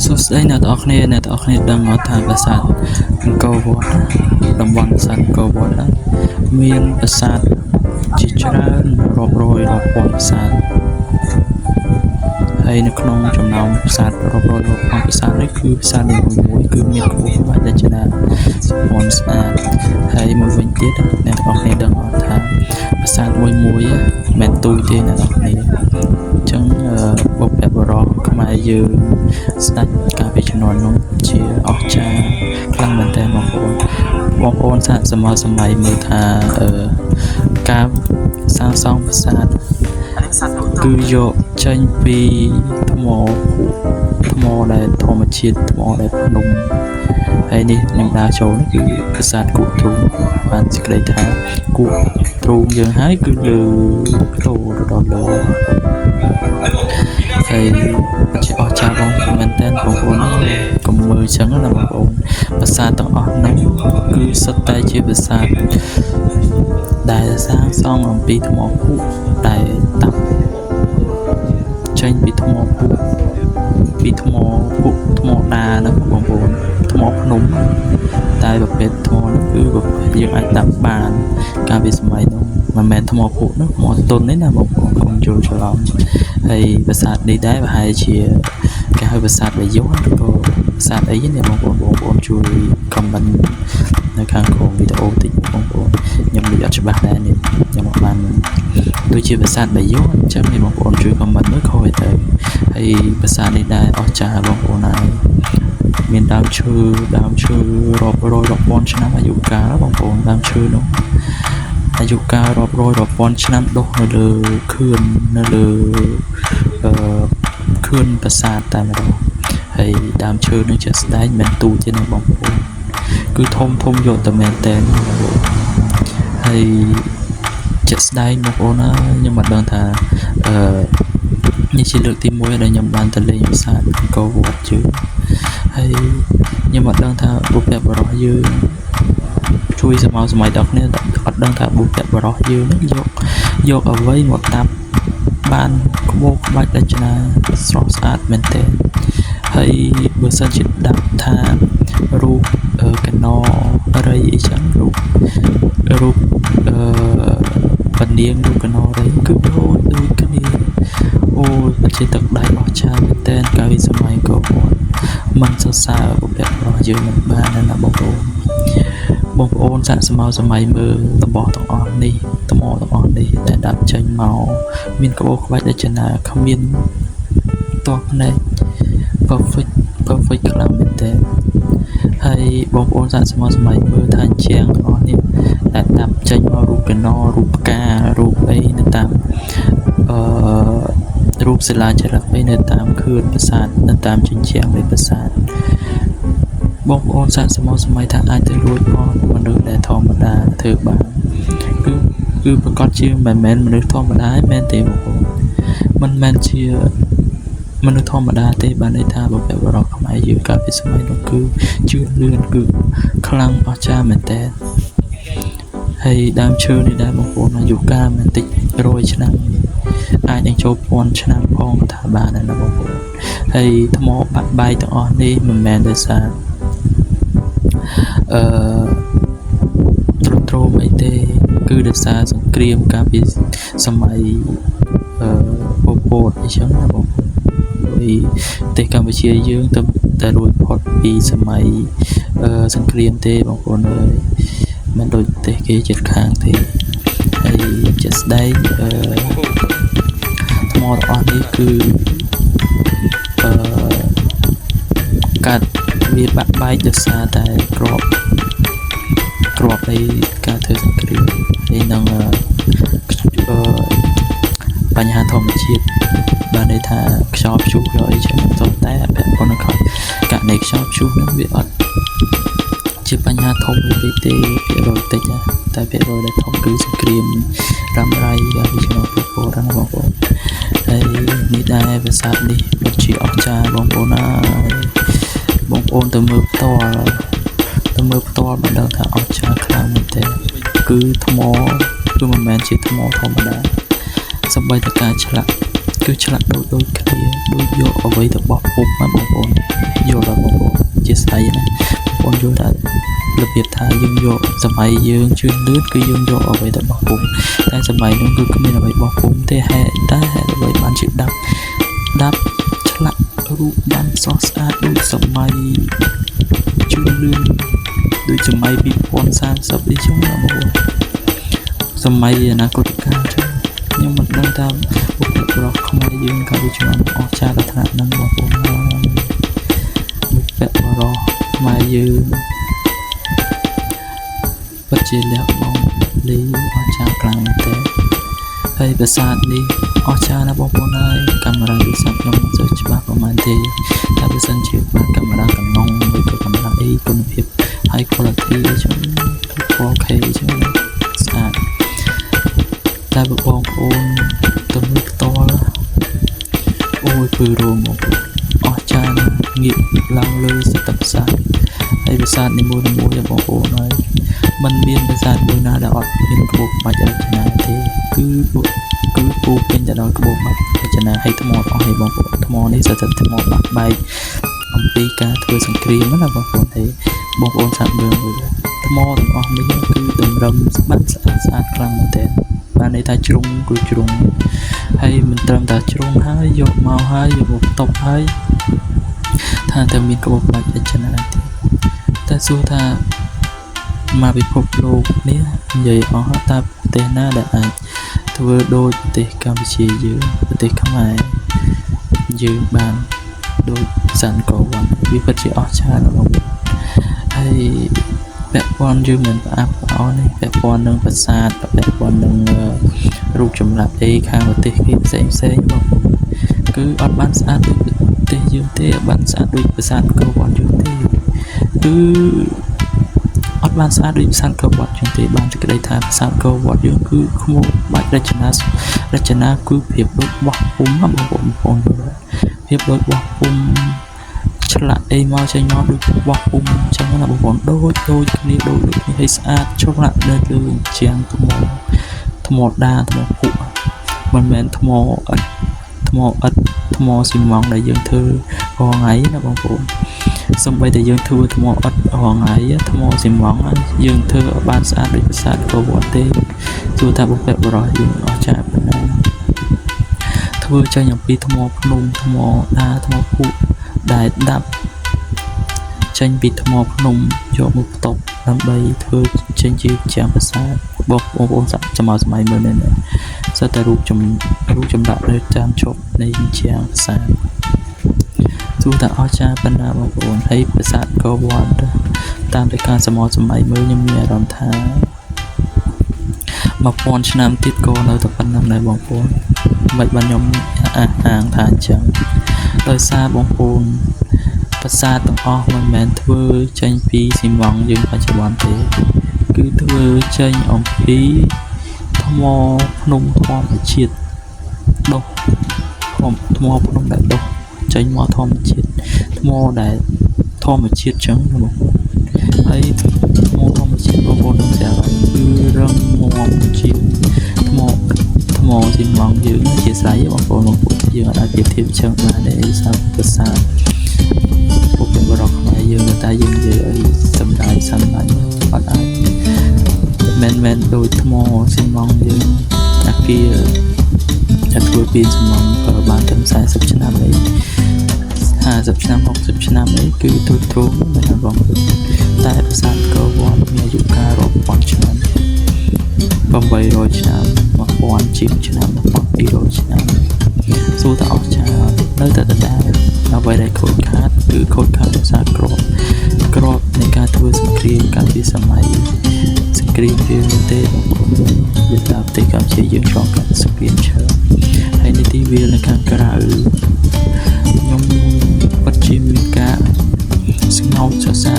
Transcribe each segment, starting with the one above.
សួស្តីអ្នកទាំងអស់គ្នាអ្នកទាំងអស់គ្នាដឹងអត់ថាប្រាសាទអង្គរវត្តតំបន់ប្រាសាទអង្គរវត្តហ្នឹងមានប្រាសាទជាច្រើនរាប់រយរាប់ពាន់ប្រាសាទហើយនៅក្នុងចំណោមប្រាសាទរាប់រយរាប់ពាន់ប្រាសាទនេះគឺប្រាសាទនីមួយៗគឺមានក្បួនក្បាច់រចនាសម្ព័ន្ធស្អាតហើយមួយវិញទៀតអ្នកទាំងអស់គ្នាដឹងអត់ថាប្រាសាទមួយមួយមិនមែនទូចទេអ្នកទាំងអស់គ្នាអញ្ចឹងបុព្វបុរសខ្មែរយើងស្ដេចកាលពីជំនាន់នោះជាអស្ចារ្យខ្លាំងមែនទែនបងប្អូនបងប្អូនសាកសមសម័យមើលថាអឺការសាងសង់ប្រាសាទគឺយកចេញពីថ្មភក់ថ្មដែលធម្មជាតិថ្មដែលភ្នំហើយនេះខ្ញុំដើរចូលនេះគឺប្រាសាទគក់ទ្រូងបានសេចក្តីថាគក់ទ្រូងយើងហើយគឺលើផ្ទោរដល់លើហើយជាអស្ចារ្យបងមែនតើបងប្អូនកុំមើលអញ្ចឹងណាបងប្អូនប្រាសាទទាំងអស់ហ្នឹងគឺសុទ្ធតែជាប្រាសាទដែលសាងសង់អំពីថ្មភក់ដែលតាប់ចេញពីថ្មភក់ពីថ្មភក់ថ្មដាហ្នឹងបងប្អូនថ្មភ្នំតែប្រភេទថ្មហ្នឹងគឺប្រភេទយើងអាចដាប់បានកាលពីសម័យនោះមិនមែនថ្មភក់នោះថ្មទុនទេណាបងប្អូនកុំយល់ច្រឡំហើយប្រាសាទនេះដែរប្រហែលជាគេហៅប្រាសាទបាយ័នឬក៏ប្រាសាទអីនេះបងប្អូនបងប្អូនជួយ comment នៅខាងក្រោមវីដេអូតិចបងប្អូនខ្ញុំនិយាយអត់ច្បាស់ដែរនេះខ្ញុំអត់បានដូចជាប្រាសាទបាយ័នអញ្ចឹងនេះបងប្អូនជួយ comment មើលខុសទៅហើយប្រាសាទនេះដែរអស្ចារ្យបងប្អូនហើយមានដើមឈើដើមឈើរាប់រយរាប់ពាន់ឆ្នាំអាយុកាលបងប្អូនដើមឈើនោះអាយុកាលរាប់រយរាប់ពាន់ឆ្នាំដុះនៅលើខឿននៅលើអឺខឿនប្រាសាទតែម្ដងហើយដើមឈើនឹងជាក់ស្ដែងមិនទូចទេណាបងប្អូនគឺធំធំយកតែមែនតើបងប្អូនហើយជាក់ស្ដែងបងប្អូនណាខ្ញុំមិនដឹងថាអឺនេះជាលើកទី1ដែលខ្ញុំបានទៅលេងប្រាសាទអង្គរវត្តជឿហើយខ្ញុំអត់ដឹងថាបុព្វបុរសយើងជួយសម័យសម័យដល់គ្នាអត់ដឹងថាបុព្វបុរសយើងនឹងយកយកអ្វីមកតាប់បានក្បោក្បាច់រចនាស្រស់ស្អាតមែនទែនហើយបើសិនជាដាក់ថារូបកណរីអីចឹងរូបរូបអឺពនាងរូបកណរីគឺដូចដូចគ្នាអូយពិតជាទឹកដៃអស្ចារ្យមែនទែនកាលពីសម័យកូវត្តមិនសរសើរបុព្វបុរសយើងមិនបានណាបងប្អូនបងប្អូនសាកសមសម័យមើលរបស់ទាំងអស់នេះថ្មទាំងអស់នេះដែលដាក់ចេញមកមានក្បោរក្បាច់រចនាគ្មានតោះភ្នែក perfect perfect ខ្លាំងមែនទែនហើយបងប្អូនសាកសមសម័យមើលថាជាងទាំងអស់នេះដែលដាប់ចេញមករូបកណរូបផ្ការូបអីនៅតាមអឺរូបសិលាចារឹកអីនៅតាមខឿនប្រាសាទនៅតាមជញ្ជាំងនៃប្រាសាទបងប្អូនសាកសមសម័យថាអាចទៅរួចផងមនុស្សដែលធម្មតាធ្វើបានគឺគឺប្រកាសជាមិនមែនមនុស្សធម្មតាមែនទេបងប្អូនមិនមែនជាមនុស្សធម្មតាទេបានន័យថាបុព្វបុរសខ្មែរយើងកាលពីសម័យនោះគឺជឿនលឿនគឺខ្លាំងអស្ចារ្យមែនតើហើយដើមឈើនេះដែរបងប្អូនអាយុកាលមិនតិច100ឆ្នាំអាចនឹងចូលពាន់ឆ្នាំផងថាបានដែរណាបងប្អូនហើយថ្មបាក់បែកទាំងអស់នេះមិនមែនដោយសារអឺទ្រុឌទ្រោមអីទេគឺដោយសារសង្គ្រាមកាលពីសម័យអឺពពតអីចឹងណាបងប្អូនព្រោះប្រទេសកម្ពុជាយើងទៅតែរួចផុតពីសម័យសង្គ្រាមទេបងប្អូនអើយមិនដូចប្រទេសគេជិតខាងទេហើយជាក់ស្ដែងអឺថ្មទាំងអស់នេះគឺអឺកាត់វាបាក់បែកដោយសារតែក្របក្របនៃការធ្វើសង្គ្រាមហើយនឹងអឺបញ្ហាធម្មជាតិបានន័យថាខ្យល់ព្យុះយកអីចឹងតែពាក់ព័ន្ធនឹងករណីខ្យល់ព្យុះហ្នឹងវាអត់ជាបញ្ហាធំពេកទេភាគរយតិចណាតែភាគរយដែលធំគឺសង្គ្រាមរ៉ាំរ៉ៃកាលពីឆ្នាំ2000ណាបងប្អូនហើយនេះដែរប្រាសាទនេះពិតជាអស្ចារ្យបងប្អូនអើយបងប្អូនទៅមើលផ្ទាល់ទៅមើលផ្ទាល់មិនដឹងថាអស្ចារ្យខ្លាំងមែនទែនគឺថ្មគឺមិនមែនជាថ្មធម្មតាសម្បីតែការឆ្លាក់គឺឆ្លាក់ដូចដូចគ្នាដូចយកអ្វីទៅបោះពុំណាបងប្អូន យល់ដល់បងប្អូនជាស្ដីណាបងប្អូនយល់ថារបៀបថាយើងយកសម័យយើងជឿនលឿនគឺយើងយកអ្វីទៅបោះពុំតែសម័យនោះគឺគ្មានអ្វីបោះពុំទេហេតុតែហេតុអ្វីបានជាដាប់ដាប់ឆ្លាក់រូបបានស្រស់ស្អាតដូចសម័យជឿនលឿនដូចសម័យ2030អីចឹងណាបងប្អូនសម័យអនាគតកាលចឹងខ្ញុំមិនដឹងថាបុព្វបុរសខ្មែរយើងកាលពីជំនាន់អស្ចារ្យដល់ថ្នាក់ហ្នឹងបងប្អូនហើយបុព្វបុរសខ្មែរយើងពិតជាលះបង់លីអស្ចារ្យខ្លាំងមែនទែនហើយប្រាសាទនេះអស្ចារ្យណាស់បងប្អូនហើយកាមេរ៉ាទូរស័ព្ទខ្ញុំមិនសូវច្បាស់ប្រហែលទេតែបើសិនជាបានកាមេរ៉ាកណុងឬក៏កាមេរ៉ាអីគុណភាព high quality អញ្ចឹង 4K អញ្ចឹងស្អាតតែបើបងប្អូនទៅមើលផ្ទាល់អូយពើរោមបងប្អូនអស្ចារ្យណាស់ងាកឡើងលើសត្វប្រាសាទហើយប្រាសាទនីមួយៗបងប្អូនហើយมันមានប្រាសាទមួយណាដែលអត់មានក្បូរក្បាច់រចនាទេគឺពួកគឺពូពេញទៅដោយក្បូរក្បាច់រចនាហើយថ្មអស់ហើយបងប្អូនថ្មនេះសិតតែថ្មបាក់បែកអំពីការធ្វើសង្គ្រាមណាបងប្អូនហើយបងប្អូនសាកមើលមើលថ្មទាំងអស់នេះគឺតម្រឹមស្បាត់ស្អាតស្អាតខ្លាំងមែនទែនបានន័យថាជ្រុងគឺជ្រុងហើយមិនត្រឹមតែជ្រុងហើយយកមកហើយយកមកតប់ហើយថាតែមានក្បូរក្បាច់រចនាទៀតតែសួរថាមកពិភពលោកនេះនិយាយអស់តើប្រទេសណាដែលអាចធ្វើដូចប្រទេសកម្ពុជាយើងប្រទេសខ្មែរយើងបានដូចសានកវត្តវាពិតជាអស្ចារ្យណាស់បងប្អូនហើយពាក់ព័ន្ធយើងមិនផ្អាប់ផ្អើលនេះពាក់ព័ន្ធនឹងប្រាសាទពាក់ព័ន្ធនឹងរូបចម្លាក់អីខាងប្រទេសគេផ្សេងផ្សេងបងប្អូនគឺអត់បានស្អាតដូចប្រទេសយើងទេអត់បានស្អាតដូចប្រាសាទអង្គរវត្តយើងទេគឺអត់បានស្អាតដូចប្រាសាទអង្គរវត្តយើងទេបានសេចក្តីថាប្រាសាទអង្គរវត្តយើងគឺខ្មោចបាច់រចនារចនាគឺភាពដូចបោះពុំណាបងប្អូនបងប្អូនយល់ភាពដូចបោះពុំឆ្លាក់អីមកចេញមកដូចបោះពុំអញ្ចឹងណាបងប្អូនដូចដូចគ្នាដូចដូចគ្នាឲ្យស្អាតឆ្លាក់នៅលើជាងថ្មថ្មដាថ្មភក់មិនមែនថ្មឥដ្ឋថ្មឥដ្ឋថ្មស៊ីម៉ង់ដែលយើងធ្វើរាល់ថ្ងៃណាបងប្អូនសំបីតែយើងធ្វើថ្មឥដ្ឋរាល់ថ្ងៃថ្មស៊ីម៉ង់យើងធ្វើឲ្យបានស្អាតដូចប្រាសាទអង្គរវត្តទេសួរថាបុព្វបុរសយើងអស្ចារ្យប៉ុណ្ណាធ្វើចេញអំពីថ្មភ្នំថ្មដាថ្មភក់ដែលដាប់ចេញពីថ្មភ្នំយកមកផ្ទប់ដើម្បីធ្វើចេញជាជាងប្រាសាទបងប្អូនសាក់សម័យសម័យមើលនេះសិតតែរូបចំរូបចម្លាក់នៅតាមជប់នៃជាងប្រាសាទទោះតែអស្ចារ្យប៉ុណ្ណាបងប្អូនហើយប្រាសាទអង្គរវត្តតាមតែការសម័យសម័យមើលខ្ញុំមានអារម្មណ៍ថា1000ឆ្នាំទៀតក៏នៅតែប៉ុណ្្នឹងដែរបងប្អូនមិនបានខ្ញុំអះអាងថាអញ្ចឹងដោយសារបងប្អូនប្រាសាទទាំងអស់មិនមែនធ្វើចេញពីស៊ីម៉ង់យើងបច្ចុប្បន្នទេគឺធ្វើចេញអំពីថ្មភ្នំធម្មជាតិដុះថ្មភ្នំដែលដុះចេញមកធម្មជាតិថ្មដែលធម្មជាតិចឹងណាបងប្អូនហើយថ្មធម្មជាតិបងប្អូននឹងស្រាប់ហើយគឺរឹងមាំជាងថ្មថ្មស៊ីម៉ង់យើងជាស្រ័យបងប្អូនបងប្អូនយើងអាចប្រៀបធៀបចឹងបានទេសម្រាប់ប្រាសាទពុទ្ធបរិសខ្មែរយើងតែយើងនិយាយឲ្យសម្ដាយសាមញ្ញអត់អាចមិនមែនដូចថ្មស៊ីម៉ង់យើងអាគារតែធ្វើពីស៊ីម៉ង់ប្រើបានត្រឹម40ឆ្នាំអី50ឆ្នាំ60ឆ្នាំអីគឺទ្រុឌទ្រោមមែនទេបងប្អូនតែប្រាសាទអង្គរវត្តមានអាយុកាលរាប់ពាន់ឆ្នាំ800ឆ្នាំ1000ជាងឆ្នាំ1200ឆ្នាំសួរថាអស្ចារ្យនៅតែដដែលអ្វីដែលខូចខាតគឺខូចខាតដោយសារក្របក្របនៃការធ្វើសង្គ្រាមកាលពីសម័យសង្គ្រាមយើងនោះទេបងប្អូនវាតាមប្រទេសកម្ពុជាយើងឆ្លងកាត់សង្គ្រាមច្រើនហើយនេះទីវាលនៅខាងក្រៅខ្ញុំពិតជាមានការស្ងោចសរសើ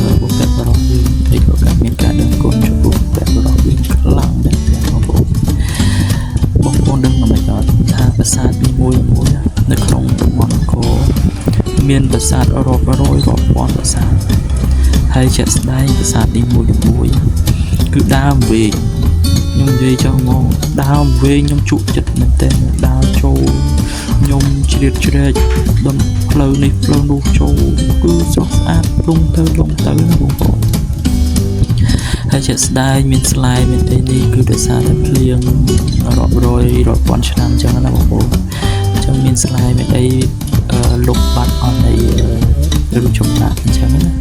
របុព្វបុរសយើងហើយក៏មានការដឹងគុណចំពោះបុព្វបុរសយើងខ្លាំងមែនទែនបងប្អូនបងប្អូនដឹងមិនអត់ថាប្រាសាទនីមួយមួយនៅក្នុងតំបន់អង្គរមានប្រាសាទរាប់រយរាប់ពាន់ប្រាសាទហើយជាក់ស្ដែងប្រាសាទនីមួយមួយគឺដើមវែងខ្ញុំនិយាយចង់មកដើមវែងខ្ញុំជក់ចិត្តមែនទែនដើរចូលខ្ញុំជ្រៀតជ្រែកដល់ផ្លូវនេះផ្លូវនោះចូល គឺស្រស់ស្អាតលងទៅលងទៅណាបងប្អូនហើយជាក់ស្ដែងមានស្លែមានអីនេះគឺដោយសារតែភ្លៀងរាប់រយរាប់ពាន់ឆ្នាំអញ្ចឹងណាបងប្អូនអញ្ចឹងមានស្លែមានអីលុបបាត់អស់នៃរូបចម្លាក់អញ្ចឹងណា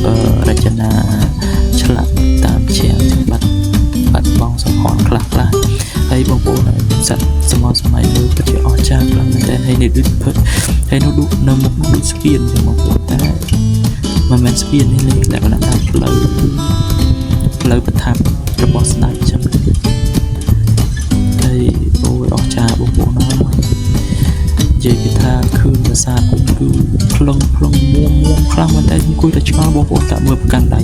អឺរចនាឆ្លាក់តាមជាងចឹងបាត់បាត់បង់សំហនខ្លះខ្លះហើយបងប្អូនសត្វសមសម័យមើលពិតជាអស្ចារ្យខ្លាំងមែនទែនហើយនេះដូចភើហើយនោះដូចនៅមុខនោះដូចស្ពានចឹងបងប្អូនតែមិនមែនស្ពាននេះលក្ខណៈថាផ្លូវផ្លូវប្រថាប់របស់ស្ដេចចឹងហើយអូយអស្ចារ្យបងប្អូនណានិយាយពីថាឃើញប្រាសាទនេះគឺភ្លឹងភ្លឹងមួមមួមខ្លាំងមែនតើអង្គុយតែឆ្ងល់បងប្អូនតាមើលប្រកាន់ដៃ